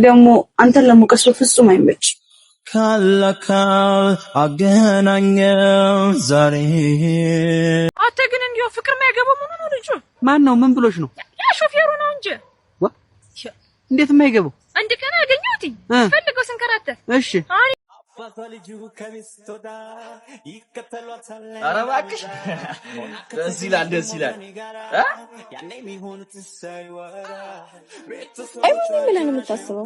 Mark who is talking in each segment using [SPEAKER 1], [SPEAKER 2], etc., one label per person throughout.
[SPEAKER 1] ደግሞ አንተን ለመውቀስ በፍጹም አይመችም።
[SPEAKER 2] ካለካል አገናኘው ዛሬ።
[SPEAKER 3] አንተ ግን እንዲያው ፍቅር የማይገባው መሆኑ ነው ልጁ።
[SPEAKER 4] ማን ነው? ምን ብሎሽ ነው?
[SPEAKER 3] ያ ሾፌሩ ነው እንጂ።
[SPEAKER 4] ዋ፣ እንዴት የማይገባው?
[SPEAKER 3] አንድ ቀን አገኘሁት ፈልገው ስንከራተት። አሁን
[SPEAKER 5] ኧረ እባክሽ፣ ደስ ይላል፣ ደስ ይላል እ?
[SPEAKER 6] አይሆንም ብለህ ነው የምታስበው?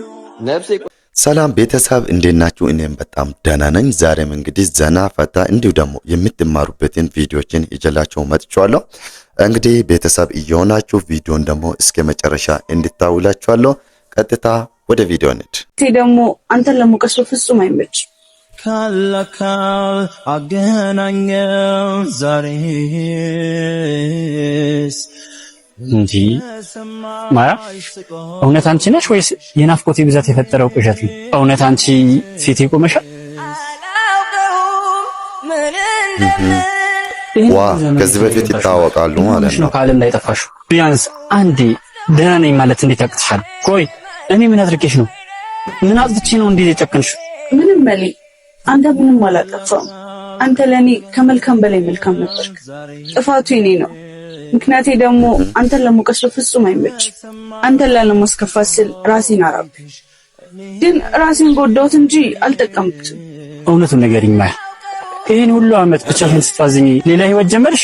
[SPEAKER 5] ነፍሴ።
[SPEAKER 7] ሰላም ቤተሰብ፣ እንዴት ናችሁ? እኔም በጣም ደህና ነኝ። ዛሬም እንግዲህ ዘና ፈታ እንዲሁ ደግሞ የምትማሩበትን ቪዲዮችን ይዤላችሁ መጥቻለሁ። እንግዲህ ቤተሰብ እየሆናችሁ ቪዲዮን ደግሞ እስከ መጨረሻ እንድታውላችኋለሁ። ቀጥታ ወደ ቪዲዮ እንሂድ።
[SPEAKER 1] ደግሞ አንተን ለመውቀስ በፍጹም አይመችም።
[SPEAKER 2] ካለካል አገናኘው ዛሬስ።
[SPEAKER 8] እንጂ ማያ፣ እውነት አንቺ ነሽ ወይስ የናፍቆቴ ብዛት የፈጠረው ቅዠት ነው? እውነት አንቺ ፊቴ ቆመሻል? ይህን
[SPEAKER 7] ዋ፣
[SPEAKER 8] ዘመን
[SPEAKER 7] ከዚህ በፊት ይታወቃሉ ማለት
[SPEAKER 8] ምንሽ ነው
[SPEAKER 7] ነው።
[SPEAKER 8] ከዓለም ላይ ጠፋሽው? ቢያንስ አንዴ ደህና ነኝ ማለት እንዴት ያቅትሻል? ቆይ እኔ ምን አድርጌሽ ነው? ምን አጥፍቼ ነው እንዴት የጨከንሽው?
[SPEAKER 1] ምንም መሌ፣ አንተ ምንም አላጠፋም። አንተ ለእኔ ከመልካም በላይ መልካም ነበርክ። ጥፋቱ የኔ ነው። ምክንያቴ ደግሞ አንተን ለመውቀስ በፍጹም አይመችም። አንተን ላለማስከፋት ስል ራሴን አራብኝ፣ ግን ራሴን ጎዳሁት እንጂ አልጠቀምኩትም።
[SPEAKER 8] እውነቱን ንገሪኝ ማያ፣ ይህን ሁሉ ዓመት ብቻሽን ስትባዝኚ ሌላ ህይወት ጀመርሽ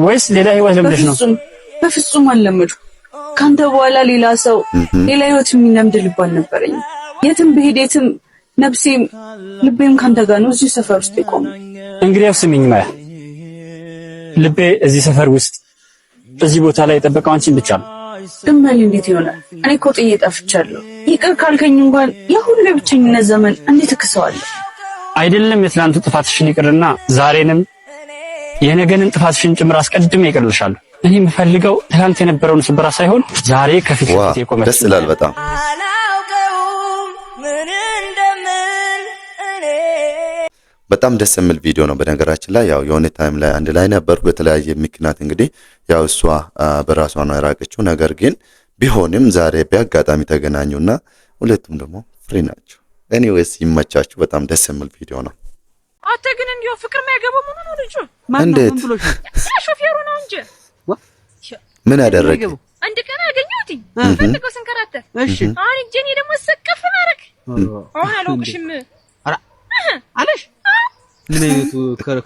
[SPEAKER 8] ወይስ ሌላ ህይወት ለምደሽ ነው?
[SPEAKER 1] በፍጹም፣ በፍጹም አልለመድኩም። ከአንተ በኋላ ሌላ ሰው፣ ሌላ ህይወት የሚለምድ ልብ አልነበረኝም። የትም ብሄድ የትም ነፍሴም ልቤም ከአንተ ጋር ነው እዚሁ ሰፈር ውስጥ የቆመው።
[SPEAKER 8] እንግዲያው ስሚኝ ማያ፣ ልቤ እዚህ ሰፈር ውስጥ እዚህ ቦታ ላይ የጠበቀው አንቺን ብቻ ነው።
[SPEAKER 1] ግን መሌ፣ እንዴት ይሆናል? እኔ እኮ ጥዬ ጠፍቻለሁ። ይቅር ካልከኝ እንኳን ያ ሁሉ የብቸኝነት ዘመን እንዴት እክሰዋለሁ?
[SPEAKER 8] አይደለም የትናንቱ ጥፋትሽን ይቅርና ዛሬንም የነገንን ጥፋትሽን ጭምር አስቀድሜ ይቅርልሻለሁ። እኔ የምፈልገው ትናንት የነበረውን ስብራ ሳይሆን ዛሬ ከፊት
[SPEAKER 7] ዋ፣
[SPEAKER 8] ለፊት የቆመች
[SPEAKER 7] ደስ ይላል በጣም።
[SPEAKER 6] አላውቀውም ምን እንደምል እኔ።
[SPEAKER 7] በጣም ደስ የሚል ቪዲዮ ነው። በነገራችን ላይ ያው የሆነ time ላይ አንድ ላይ ነበሩ። በተለያየ ምክንያት እንግዲህ ያው እሷ በራሷ ነው የራቀችው። ነገር ግን ቢሆንም ዛሬ በአጋጣሚ ተገናኙና ሁለቱም ደግሞ free ናቸው። Anyways ይመቻችሁ። በጣም ደስ የሚል ቪዲዮ ነው።
[SPEAKER 3] አንተ ግን እንዲያው ፍቅር የማይገባው መሆኑ ነው ልጁ።
[SPEAKER 4] ማን ነው?
[SPEAKER 7] እንዴት?
[SPEAKER 4] ምን ብሎሽ ነው?
[SPEAKER 3] ያ ሾፌሩ ነው እንጂ።
[SPEAKER 4] ዋ፣
[SPEAKER 7] ምን አደረገ?
[SPEAKER 4] የማይገባው?
[SPEAKER 3] አንድ ቀን አገኘሁት ፈልገው ስንከራተት። አሁን እጄን ደግሞ ሰቀፍ ማድረግ አሁን አላውቅሽም።
[SPEAKER 4] ኧረ አለሽ፣ ምን አይነቱ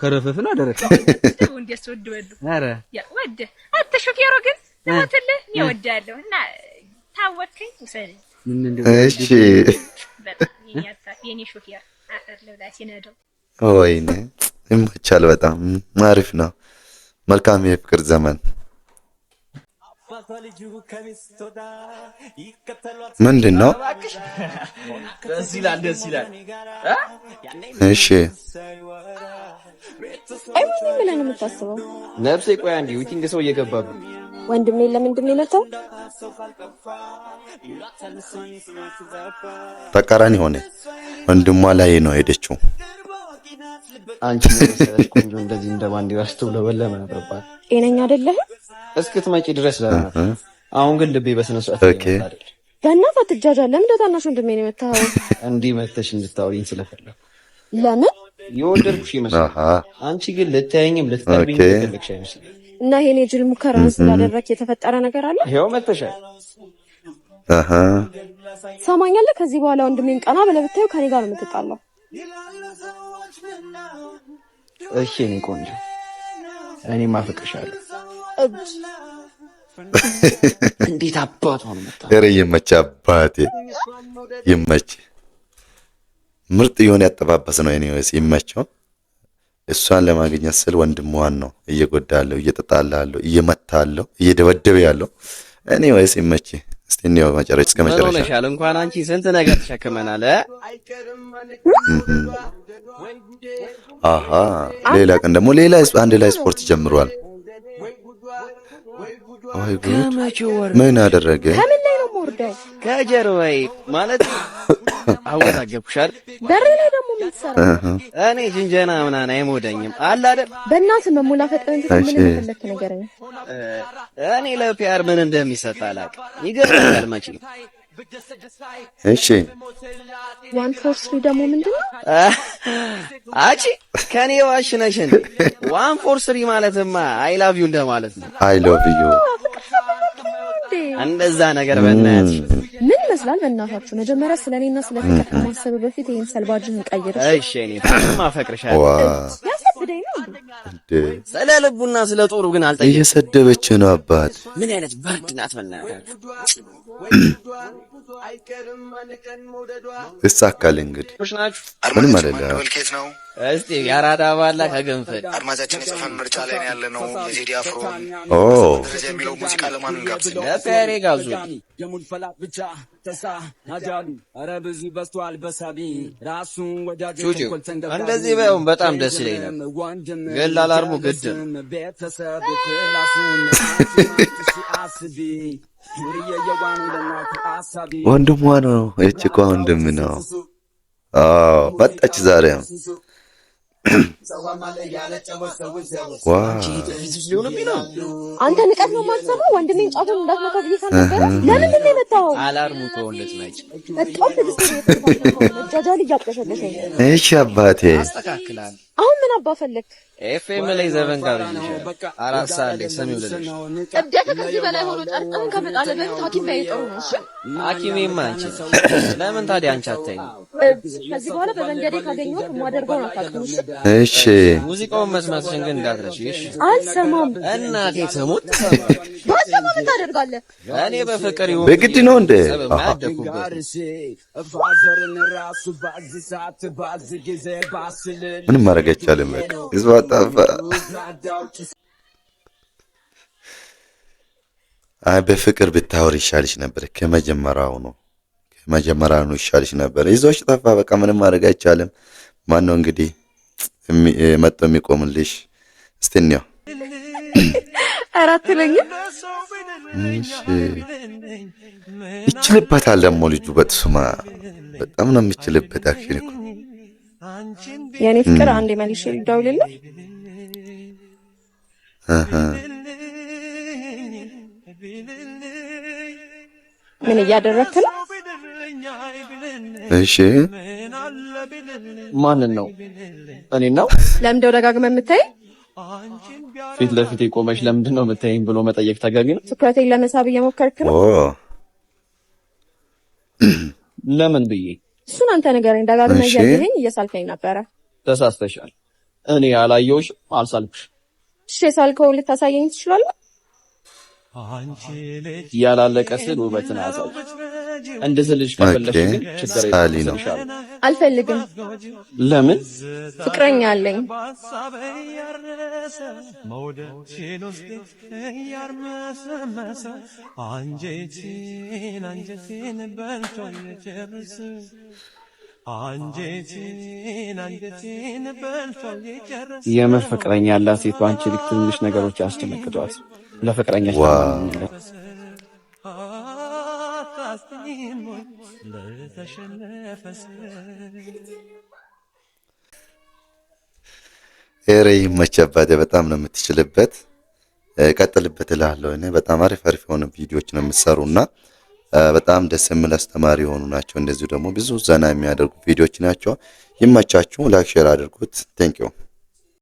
[SPEAKER 4] ከረፈፍ ነው አደረግሽ?
[SPEAKER 3] ተው፣ እንዲያስ ወድዋለሁ።
[SPEAKER 4] ኧረ።
[SPEAKER 3] ያ ወደ አንተ ሾፌሩ ግን ልሞትልህ፣ እኔ እወድሃለሁ እና ታወቅከኝ ውሰደኝ።
[SPEAKER 4] ምን እንደው።
[SPEAKER 7] እሺ።
[SPEAKER 3] በጣም የኔ አባት፣ የኔ ሾፌር፣ አፈር ልብላ ሲነዳው።
[SPEAKER 7] ወይኔ ይመቻል። በጣም አሪፍ ነው። መልካም የፍቅር ዘመን። ምንድን ነው?
[SPEAKER 5] እባክሽ፣ ደስ ይላል፣ ደስ ይላል እ?
[SPEAKER 7] እሺ።
[SPEAKER 6] አይሆንም ብለህ ነው የምታስበው?
[SPEAKER 5] ነፍሴ፣ ቆይ አንዴ፣ waiting ሰው እየገባብኝ።
[SPEAKER 6] ወንድሜ ለምንድን ነው የመታው?
[SPEAKER 7] ተቃራኒ ሆነ። ወንድሟ ላይ ነው ሄደችው።
[SPEAKER 9] አንቺ የመሰለች ቆንጆ እንደዚህ እንደ ባንዲራ ስትውለበለብ ነበር።
[SPEAKER 6] ጤነኛ አይደለህም?
[SPEAKER 9] እስክትመጪ ድረስ ደህና ነበር። አሁን ግን ልቤ በስነ ስርዓት እየመታ አይደል።
[SPEAKER 6] በእናትህ አትጃጃል። ለምን እንደ ታናሽ ወንድሜ ነው የመታኸው?
[SPEAKER 9] እንዲህ መተሽ እንድታወሪኝ ስለፈለኩ።
[SPEAKER 6] ለምን?
[SPEAKER 9] የወደድኩሽ ይመስላል። አንቺ ግን ልታየኝም ልትቀርቢኝ የፈለግሽ አይመስልም።
[SPEAKER 6] እና ይሄን የጅል ሙከራን ስላደረክ የተፈጠረ ነገር አለ?
[SPEAKER 9] ይኸው መተሻል።
[SPEAKER 6] ትሰማኛለህ? ከዚህ በኋላ ወንድሜን ቀና ብለህ ብታየው ከኔ ጋር ነው የምትጣላው።
[SPEAKER 9] እሺ የኔ ቆንጆ፣ እኔም አፈቅርሻለሁ።
[SPEAKER 6] እብድ።
[SPEAKER 9] እንዴት አባቷ ነው መታ።
[SPEAKER 7] ኧረ ይመች አባቴ፣ ይመች። ምርጥ የሆነ ያጠባበስ ነው። Anyways ይመቸው። እሷን ለማግኘት ስል ወንድሟን ነው እየጎዳ ያለው፣ እየተጣላ ያለው፣ እየመታ ያለው፣ እየደበደበ ያለው። Anyways ይመች። እስቲ እንየው መጨረሻ እስከ
[SPEAKER 5] ምን
[SPEAKER 7] መጨረሻ።
[SPEAKER 5] ሆነሻል? እንኳን አንቺ ስንት ነገር ተሸክመናል እ?
[SPEAKER 7] አሃ፣ ሌላ ቀን ደግሞ ሌላ አንድ ላይ ስፖርት ጀምሯል። ወይ ጉድ!
[SPEAKER 5] ከመቼው ወር
[SPEAKER 7] ምን አደረገ?
[SPEAKER 6] ከምን ላይ ነው የምወርደው?
[SPEAKER 5] ከጀርባዬ ማለት አወዛገብኩሽ አይደል?
[SPEAKER 6] በሬ ላይ ደግሞ ምን ትሰራለህ?
[SPEAKER 5] እኔ ጅንጀና ምናምን አይሞደኝም አለ አይደል?
[SPEAKER 6] በእናትህ መሞላፈጥህን ትተህ ምን እንደፈለክ ንገረኝ።
[SPEAKER 5] እኔ ለ PR ምን እንደሚሰጥ አላውቅም። ይገርምሻል መቼም
[SPEAKER 7] እሺ።
[SPEAKER 6] 143 ደግሞ ምንድን ነው?
[SPEAKER 9] አቺ ከኔ ዋሽ ነሽ እንዴ? 143 ማለትማ I love you እንደማለት ነው።
[SPEAKER 7] I love you።
[SPEAKER 6] እንዴ?
[SPEAKER 9] እንደዛ ነገር በእናትሽ።
[SPEAKER 6] ምን ይመስላል? በእናታችሁ መጀመሪያ ስለ እኔና ስለ ፍቅር ከማሰብ በፊት ይሄን ሰልባጅህን ቀይር። እሺ?
[SPEAKER 9] እሺ፣ እኔ ፍቅርማ አፈቅርሻለሁ።
[SPEAKER 7] ዋ!
[SPEAKER 6] ያሳብደኝ ነው እንዴ?
[SPEAKER 7] እንዴ!
[SPEAKER 9] ስለ ልቡና ስለ ጦሩ ግን አልጠየቅም።
[SPEAKER 7] እየሰደበች ነው አባት።
[SPEAKER 9] ምን አይነት በርድ ናት በእናታችሁ።
[SPEAKER 7] ይሳካል እንግዲህ።
[SPEAKER 9] ናችሁ።
[SPEAKER 7] ምንም አይደለም።
[SPEAKER 10] ኬት ነው?
[SPEAKER 9] እስቲ የአራዳ ባላ ከገንፈል።
[SPEAKER 10] አድማጫችን የዘፈን ምርጫ ላይ ነው ያለ ነው። የቴዲ አፍሮ
[SPEAKER 7] ኦ።
[SPEAKER 10] ደረጃ የሚለው ሙዚቃ ለማን እንጋብዝ?
[SPEAKER 9] ለፔሬ ጋብዙ።
[SPEAKER 2] ብቻ ኧረ ብዙ በዝቷል በሳቢ ራሱን ወዳጅ።
[SPEAKER 9] ቹቺው እንደዚህ ባይሆን በጣም ደስ ይለኝ ነበር፣ ግን ለ alarm ኡ ግድ ነው።
[SPEAKER 2] ቤተሰብ ክላሱን አስቢ ዱርዬ የዋኑ ለእናቱ አሳቢ።
[SPEAKER 7] ወንድሟ ነው። ይህች እኮ ወንድም ነው። አዎ መጣች ዛሬ። ዋ!
[SPEAKER 9] ሊሆንብኝ ነው።
[SPEAKER 6] አንተ ንቀት ነው የማትሰማው። ወንድሜን ጫቱን እንዳትነካው ብዬሽ አልነበረ? ለምንድን ነው የመታኸው?
[SPEAKER 9] Alarm ኡ ከሆነ ልትመጪ
[SPEAKER 6] በጣም ትዕግስት እየተፈታተንከው ነው። መጃጃል እያቅለሸለሸኝ ነው።
[SPEAKER 7] እሺ አባቴ።
[SPEAKER 9] አስተካክላለሁ።
[SPEAKER 6] አሁን ምን አባ ፈለግ?
[SPEAKER 9] ኤፍኤም ላይ ዘፈን ጋብዤሻለሁ። 4 ሰዓት ላይ ሰሚው ልልሽ።
[SPEAKER 6] እብደትህ ከዚህ በላይ ሆኖ ጨርቅህን ከመጣልህ በፊት ሐኪም ላይ ጥሩ ነው። እሺ?
[SPEAKER 9] ሐኪሜማ አንቺ ነሽ። ለምን ታዲያ አንቺ አታይኝ?
[SPEAKER 6] እብድ፣ ከዚህ በኋላ በመንገዴ ካገኘሁት የማደርገውን አታውቅም። እሺ?
[SPEAKER 7] እሺ።
[SPEAKER 9] ሙዚቃውን መስማትሽን ግን እንዳትረሺ። እሺ?
[SPEAKER 6] አልሰማም።
[SPEAKER 9] እናቴ ትሙት።
[SPEAKER 6] ባልሰማ ምን ታደርጋለህ?
[SPEAKER 9] እኔ በፍቅር ይሁን
[SPEAKER 7] በግድ ነው እንዴ?
[SPEAKER 9] ሰበብ
[SPEAKER 7] አሃ።
[SPEAKER 9] ያደኩበት።
[SPEAKER 2] ፋዘርን ራሱ ባዚ ሰዓት ባዚ ጊዜ ባስል።
[SPEAKER 7] ምንም ማድረግ አይቻልም። በቃ ህዝብ አጣፋ። አይ በፍቅር ብታወሪ ይሻልሽ ነበር። ከመጀመሪያው ነው፣ ከመጀመሪያው ነው ይሻልሽ ነበር። ይዞሽ ጠፋ። በቃ ምንም ማድረግ አይቻልም። ማን ነው እንግዲህ መጥቶ የሚቆምልሽ? እስቲ እንየው።
[SPEAKER 6] ኧረ አትለኝም።
[SPEAKER 7] እሺ ይችልበታል ደግሞ ልጁ። በጥሱማ በጣም ነው የሚችልበት action እኮ።
[SPEAKER 6] የእኔ ፍቅር፣ አንዴ መልሼ ልደውልልህ።
[SPEAKER 7] አሃ።
[SPEAKER 6] ምን እያደረግክ ነው?
[SPEAKER 7] እሺ።
[SPEAKER 9] ማንን ነው? እኔን ነው?
[SPEAKER 6] ለምንድነው ደጋግመህ የምታይ?
[SPEAKER 9] ፊት ለፊት ቆመሽ ለምንድን ነው የምታይኝ ብሎ መጠየቅ ተገቢ ነው?
[SPEAKER 6] ትኩረቴን ለመሳብ እየሞከርክ ነው።
[SPEAKER 7] ኦ።
[SPEAKER 9] ለምን ብዬ?
[SPEAKER 6] እሱን አንተ ንገረኝ። ደጋግመህ እያየኸኝ እየሳልከኝ ነበረ።
[SPEAKER 9] ተሳስተሻል። እኔ አላየሁሽም፣ አልሳልኩሽ።
[SPEAKER 6] እሺ፣ የሳልከውን ልታሳየኝ ትችላለህ?
[SPEAKER 9] ያላለቀ ስዕል ውበትን አያሳይ። እንድስልሽ ከፈለግሽ ግን ችግር
[SPEAKER 7] ሳሊ
[SPEAKER 9] የለም፣
[SPEAKER 7] ነው።
[SPEAKER 9] እስልሻለሁ።
[SPEAKER 6] አልፈልግም።
[SPEAKER 9] ለምን?
[SPEAKER 6] ፍቅረኛ አለኝ።
[SPEAKER 2] አንጀቴን አንጀቴን በልቶ የጨርስ አንጀቴን አንጀቴን በልቶ የጨርስ።
[SPEAKER 9] የምር ፍቅረኛ ያላት ሴት በአንቺ ልክ ትንንሽ ነገሮች ያስደነግጧት። ለፍቅረኛሽ ታማኝ ነሽ።
[SPEAKER 2] አታስጥኝም ወይ ለተሸነፈ ሰው?
[SPEAKER 7] ኧረ ይመች አባቴ፣ በጣም ነው የምትችልበት። ቀጥልበት እላለሁ። እኔ በጣም አሪፍ አሪፍ የሆኑ ቪዲዮዎች ነው የምትሰሩና በጣም ደስ የሚል አስተማሪ የሆኑ ናቸው። እንደዚሁ ደግሞ ብዙ ዘና የሚያደርጉ ቪዲዮዎች ናቸው። ይመቻችሁ። Like፣ share አድርጉት። Thank you.